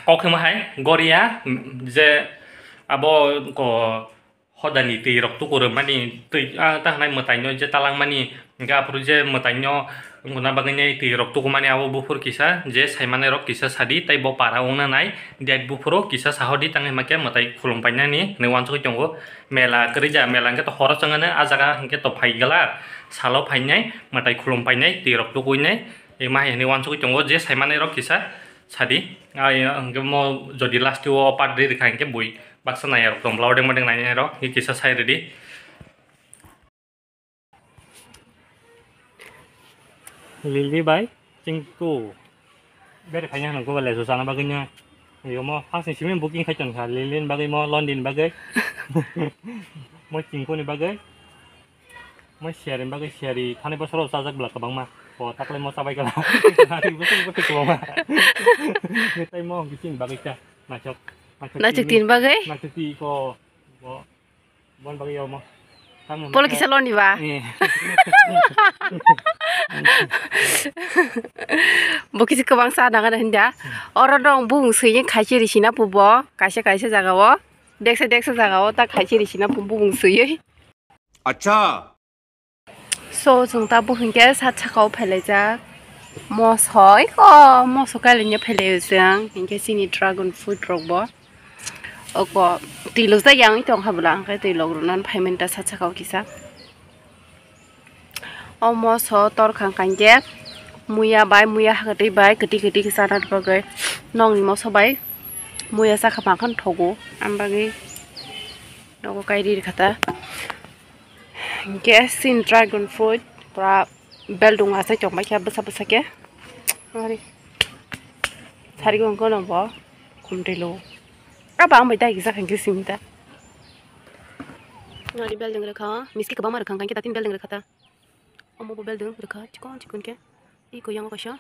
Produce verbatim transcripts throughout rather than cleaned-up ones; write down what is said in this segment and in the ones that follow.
Kok hima hai goria, je abo ko hodani twi rok tuku rwmani twi, ah, ta hwnai mwtaino je talangmani, hwnkhe aphuru je mwtaino wngna bagwinai twi rok tukumani abo buphuru kisa je saimanai rok kisa sadi, tei bo para wngna nai date buphuru kisa sahordi, tang hima khe mwtai khulum painani hwnwi uansugwi tongo. Mela kwrwi ja, mela hwnkhe to horo chwngano, ah jaga hwnkhe to phai glak, salo phainai mwtai khulum painai twi rok tukuinai, hima hai hwnwi uansugwi tongo je saimanai rok kisa sadi. Ai, hwnkhe mo jodi last o part ri rikha hwnkhe bui baksa nai rok tong bla odeng modeng nai rok hwnkhe kisa sai rwdi. Lili bai chingku bere khaina hwnwi go le susana bagwi no. Yomo hasni simi booking khai tong kha, Lili ni bagwi mo, Londi ni bagwi. Mo chingku ni bagwi. Mo siyari bagwi siyari thani bosoro chajak bwla kwbangma. O takle mo chabai kala. Hari bosoro bosoro kwbangma. Tei mo hwnkhe chini bagwi cha. Naisok. Naisok tin bagwi? Naisok ti ko. Bo, bon bagwi yomo. Tamo Polo kisa loni ba? Eh. Bo kisa kwbang sa nang hinda. Oro dong bung sui khaisi risina pubo. Kaisa kaisa jaga o. Deksa deksa jaga o ta khaisi risina pubo bung sui. Acha. So, chwng tabuk hinkhe sat sakao phailaijak. Mosoi, o, moso kailangya phailaio chwng. Hinkhe chini dragon fruit rokbo. Oko, twi lojak yang tong habwla, hinkhe twi logrwna phaimani ta sat sakao kisa. O moso torkhang kangkhe, muya bai, muya hakwtwi bai, kwtwi kwtwi khe chana bagwi. Nokni moso bai, muya chakha pangkha thogo, am bagwi. Nogo kairi rikha ta. Hinkhe sin dragon fruit pura beldung asai chongbai khe bwsa bwsa khe. Ari. Sari gong kono bo khumtwi lo. Aba ang bai dai gisa khan khe simi ta. Ari beldung rikha, miski kwbangma rikha, hinkhe tatin beldung rikha ta. Omo bo beldung rikha, chikon chikon khe. Iko yango kaisa.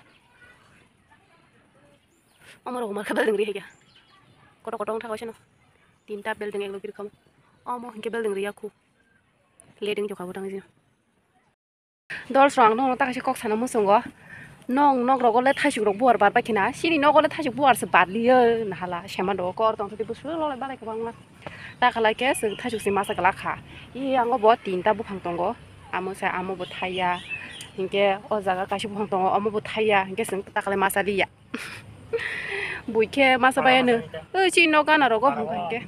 Omo rok markha beldung ri hai khe. Koto koto wngkha kaisa no. Tinta beldung ek logi rikha. Omo hinkhe beldung ri yakhu. Leding jokha bo tang jino. Dol srang nokno ta kaisa kok sana muchungo. Nong nok rogo le thaisuk rok buar bar bai khina. Chini nogo le thaisuk buar se bar liyo nahala. Sema do kor tong thudi busu lo le balai kwbangma. Ta khalai khe chwng thaisuk se masa glak kha. Yango bo tinta buphang tongo. Amo se amo bo thaiya. Hinkhe o jaga kaisa buphang tongo. Omo bo thaiya. Hinkhe chwng ta khalai masa liya. Buikhe masa bai ano. Oi, chini nok gana rogo hwnkha hinkhe.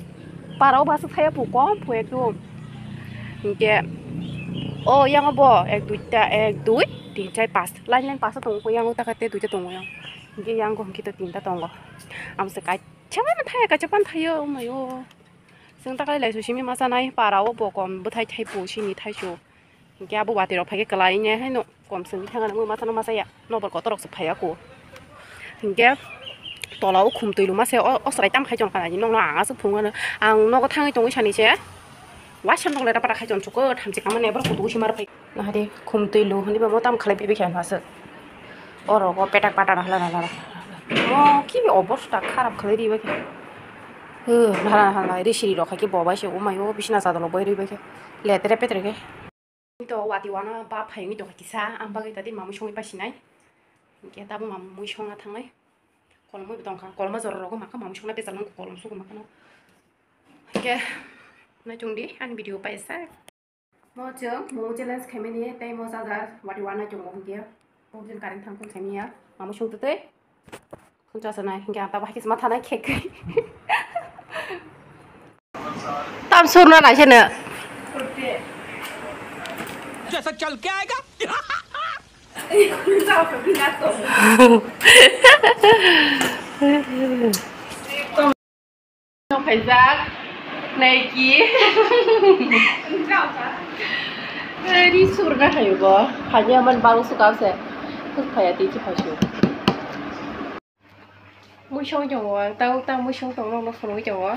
Parao bwswk thaya phu kom phu ekdom. Hinkhe o yango bo ek duita, ek dui tin char pas. Line line pasta tongo, yango ta kate duita tongo yang. Hinkhe yango hinkhe to tinta tongo. Amse kaisa phano thaya, kaisa phano thaio, omayo. Chwng ta khlai lai su simi masa nai, parao bo kom bwthai thai phu sini thaisu. Hinkhe abo watwi rok phaikhe kwlai ne haino kom simi thangna mui masa no masa ya. Nokbar kotor rok se phaiya kho. Hinkhe tola o khumtwi luma se o, o chwrai tam khai chong kha nai nokno ang aswk phunuknano. Ang nogo thangwi tongwi sani se. Waisa nok lera pata khai chong chukho thamchi kama ne bor kutu si mar phai. Nahari khumtwi lu hwnwi bo mo tam khlai bebekhe ano aswk. Oro go petak pata rok hala hala. Mo ki obosta kharap khlai ri bakhe. Hala hala ri siri rok khai khe bo bai se umai o bisina chadolo boi ri bakhe. Letere petere khe. To wati wana ba phai wngwi tongkha kisa, ang bagwi tadi mamui songwi pasinai. Hinkhe tabuk mamui songna thangnai. Kolomwi bo tongkha, koloma jora rogo makha mamui songna bechar nang kolom sugo makha no. Hinkhe naichung di ani video paisa. Mo chwng mo challenge khaimani tei mo jajar wati wana chungo hinkhe. Pokjin current thangkun khaimiya mamui songtwtwi. Khuncha sanai, hinkhe ang tabo haikhe sma thanai khek. Tam surna naisano. जैसा चल के आएगा। Khaijak, naiki. Ri surna hayo bo. Phanya man bang su kap se. Khuk phaya ti chi phasu. Mui song tongo, ang tang tang mui song tong nokno phunugwi tongo.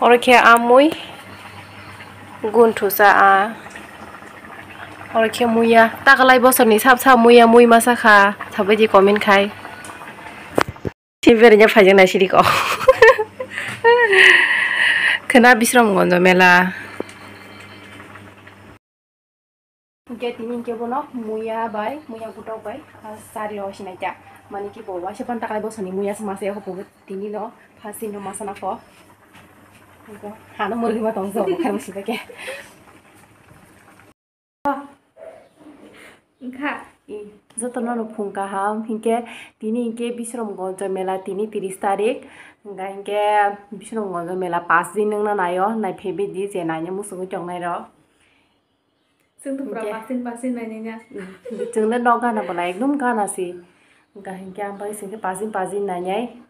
Oro khe a mui gunthusa a. Oro khe muya takalai bosorni sap sap muya mui masa kha, sabaidi comment khai. Si berenya phaijak nai siri ko. Khna Bisramganj mela. Hinkhe tini hinkhe bono muya bai, muya gutok bai, ah, sari rw sinai kha. Mani ki bo waisa panta kalai bosoni muya se masa yako pugo tini no phasi no masa na ko. Hano murgi ma tong so khai musi ke. Wngkha. Joto no phung kaham hinkhe tini hinkhe Bishramganj mela tini tris tarik. Hingkha hinkhe Bishramganj mela pas din wngna naio, naiphaibai di je naina muchungwi tongnai rok. Chwng to pura Hingke. Pasin pasin nainai na. Chwngno nok gana bola ekdom gana si. Hingka hingke ang bai singke pasin pasin nainai.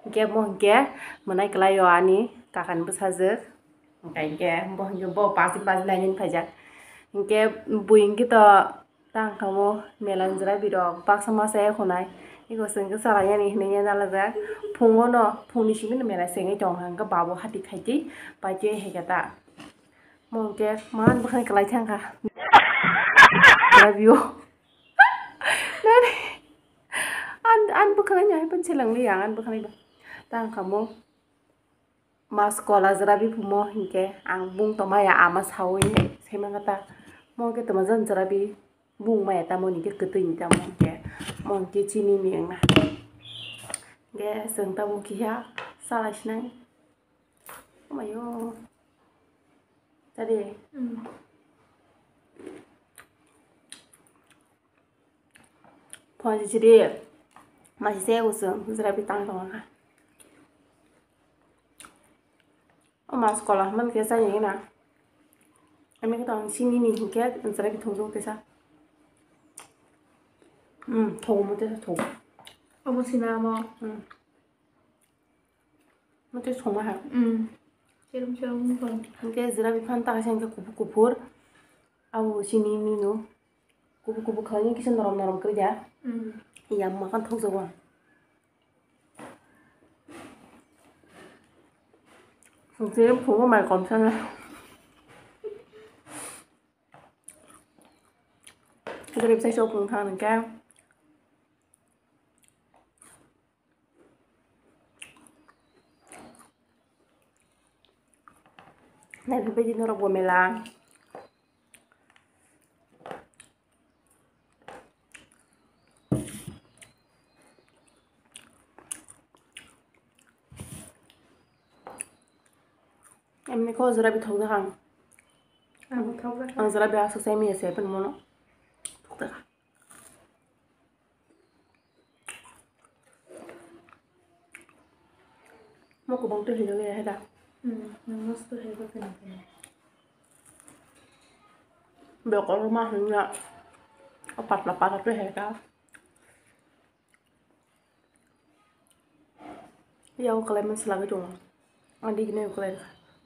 Hingke mo hingke mwnai kwlai o ani kakani bwsajwk. Hingka hingke bo hingke bo pasin pasin nainai phaijak. Hingke bui hingke to tang kamo mela ni jora birok baksa masa ya khonai. Iko singke salai yani hinui ya nalajak. Phungo no phungni simi no mela sengwi tong hingke babu hati khaiti paitwi hingke ta. Mo hingke man bwkhani kwlai thangkha. Love you. Nani? An, an bwkhani ni hai phan selang li ang, an bwkhani ba. Ta ang kamo. Mas kola jora bi phumo hingke ang bung toma ya ama sawi se mangata. Mo hingke toma jan jora bi bung maya tamo ni ke kwtwi ni tamo hingke. Mo hingke chini ni wngna. Ge seng tamo kiya salai sinai. Omayo. Tadi. Mm. Phone sisiri. Masih saya usung, jerabi tang tong ha. O mas kola man ke saya ni na. Ami ko tong sini ni hingke jerabi thong jong tesa. Hmm, thong mo tesa thong. Omo sina mo. Hmm. Mate songma ha. Mm. Serum serum wng tong. Hingke jera biphan ta kaisa hingke kuphur kuphur. Abo sini mino. Kuphur kuphur khlaini kisa norom norom kwrwi da. Mm. Iya makan thok jago. Hingke phungo mai kom sana. Jera biphan sok phung thang hingke. Naiphaibaidi norok bo mela. Emni ko jora bi thok jakha ang. Ang thok jakha. Ang jora bi aswk sai maya se pen mono. Thok jakha. Mo kubang twi hwnwi ya heda. Hmm, nang mas twi hwnwi kena kena. Be kolor ma hwnwi ya. O patla patla twi hwnwi ka. Ya o kalai man swlagwi tongo. Ang digini o kalai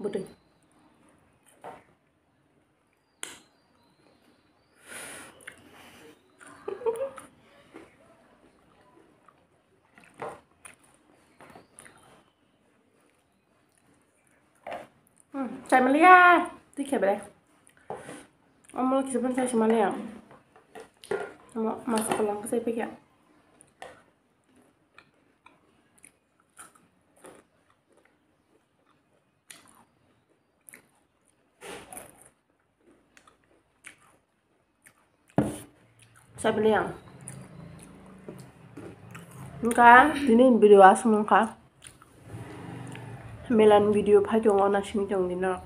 bwtwi. Hmm, chai maliya, tikhe bre. Omo kisa pun chai maliya. Omo mas kolang kisa pikya. Sabili ang. Wngkha tini video aswk wngkha. Melan video phai tongo na sini tong dino.